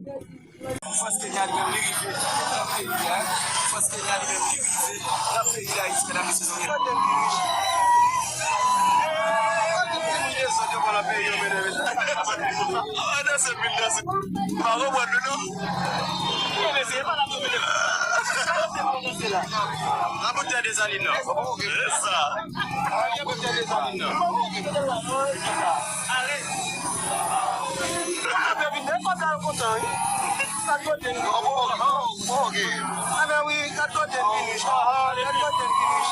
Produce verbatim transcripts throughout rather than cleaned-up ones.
Fòs Kenya li menm li rive nan peyi a. Fòs Kenya li menm li rive nan peyi Dayiti, medam, mesye, zanmi. Gade moun dezòd yo pran nan peyi yo, medam, mesye. Ah, danse, vin danse. Pa konprann nou, non. Nan boutèy Desalin, non. Se sa. Nan boutèy Desalin, non. Ale. Depi nenpòt la yo kontan, wi. Kat kote n. Bon, bon, bon, ok. Enben wi, kat kote n finish. Kat kote n finish.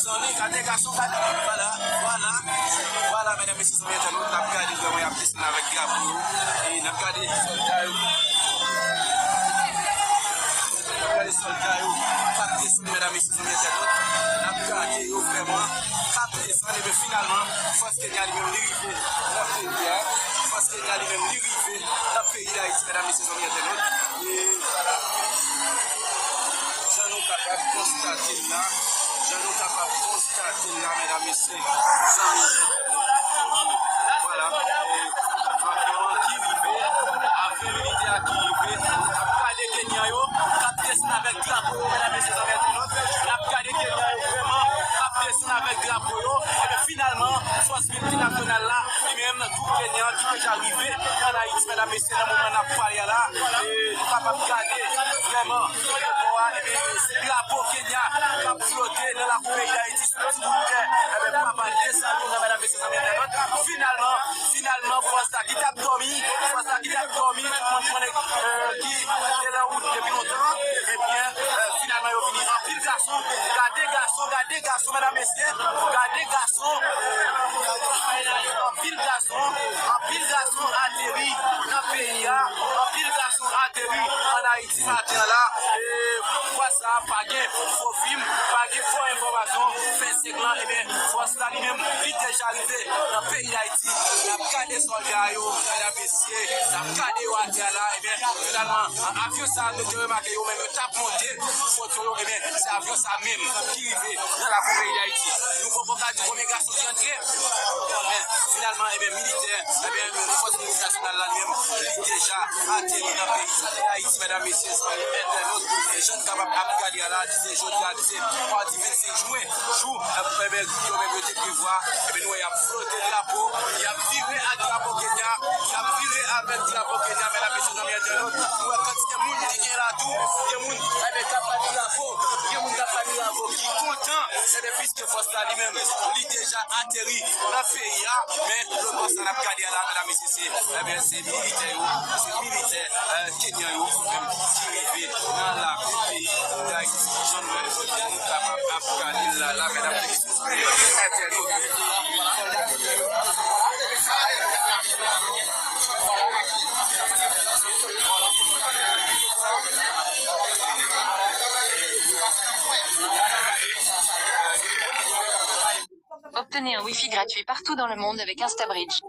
Zanmi, gade gason, gade. Vwala, vwala. Vwala, medam, mesye, zanmi entènot, n ap gade vrèman y ap desann avèk drapo yo. E n ap gade sòlda yo. N ap gade sòlda yo k ap desann, medam, mesye, zanmi entènot. N ap gade yo vrèman k ap desann. Ebyen, finalman, fòs Kenya li menm li rive nan peyi a. Fòs Kenya li menm li rive nan peyi Dayiti, medam, mesye, zanmi entènot. E vwala. Jan nou kapab konstate l la, jan nou kapab konstate l la, medam, mesye, zanmi entènot. Vwala. E avyon an ki rive, avyon militè a ki rive. N ap gade Kenyan yo k ap desann avèk drapo yo, medam, mesye, zanmi entènot. N ap gade Kenyan yo vrèman k ap desann avèk drapo yo. Ebyen, finalman, fòs miltinasyonal la, li menm, twoup kenyan ki deja rive ann Ayiti, medam, mesye, nan moman n ap pale a la. E nou kapab gade vrèman, e bò a, ebyen, se drapo Kenya k ap flote nan lakou peyi Dayiti. Ti bout tè, ebyen, papa desann yo, medam, mesye, zanmi entènot. Finalman, finalman, fòs la ki t ap dòmi, fòs la ki t ap dòmi, tout moun konnen, euh, ki te nan wout depi lontan, ebyen, euh, finalman, yo vini. Anpil gason, gade gason, gade gason, medam, mesye, gade gason, anpil gason, anpil gason ateri nan peyi a, anpil gason ateri ann Ayiti. Ti maten an la, e, fwa sa a, pa gen fo fim, pa gen fo enfòmasyon. Fen sèk lan, ebyen, fòs la li menm, li deja rive nan peyi Dayiti. N ap gade sòlda yo, medam, mesye, n ap gade yo atè a la, ebyen, finalman, avyon sa a, nou te remake yo menm, yo t ap monte foto yo, ebyen, se avyon sa a menm ki rive nan lakou peyi Dayiti. Nou poko ka di konbyen gason ki antre, men finalman, ebyen, militè, ebyen, fòs militè nasyonal la li menm, li deja ateri nan peyi Dayiti, medam, mesye, zanmi entènot. E jan n kapab ap gade a la, di se jodi a, di se madi vennsenk jen, jou, ebyen, yo menm yo te prevwa, ebyen, nou wè y ap flote drapo, y ap vire ak drapo Kenya, y ap vire avèk drapo Kenya, medam, mesye, zanmi entènot. Nou wè kantite moun ki gen la tou, gen moun, ebyen, k ap bat bravo, gen moun k ap bat bravo, ki kontan, ebyen, piske fòs la li menm, li deja ateri nan peyi a, men lòt bò sa n ap gade a la, medam, mesye, se, ebyen, se militè yo, se militè, eh, kenyan yo, menm ki rive nan lakou peyi Dayiti, jan nou wè, nou kapab ap gade l la, la, medam, mesye, entènot. Obtenez un Wi-Fi gratuit partout dans le monde avec InstaBridge.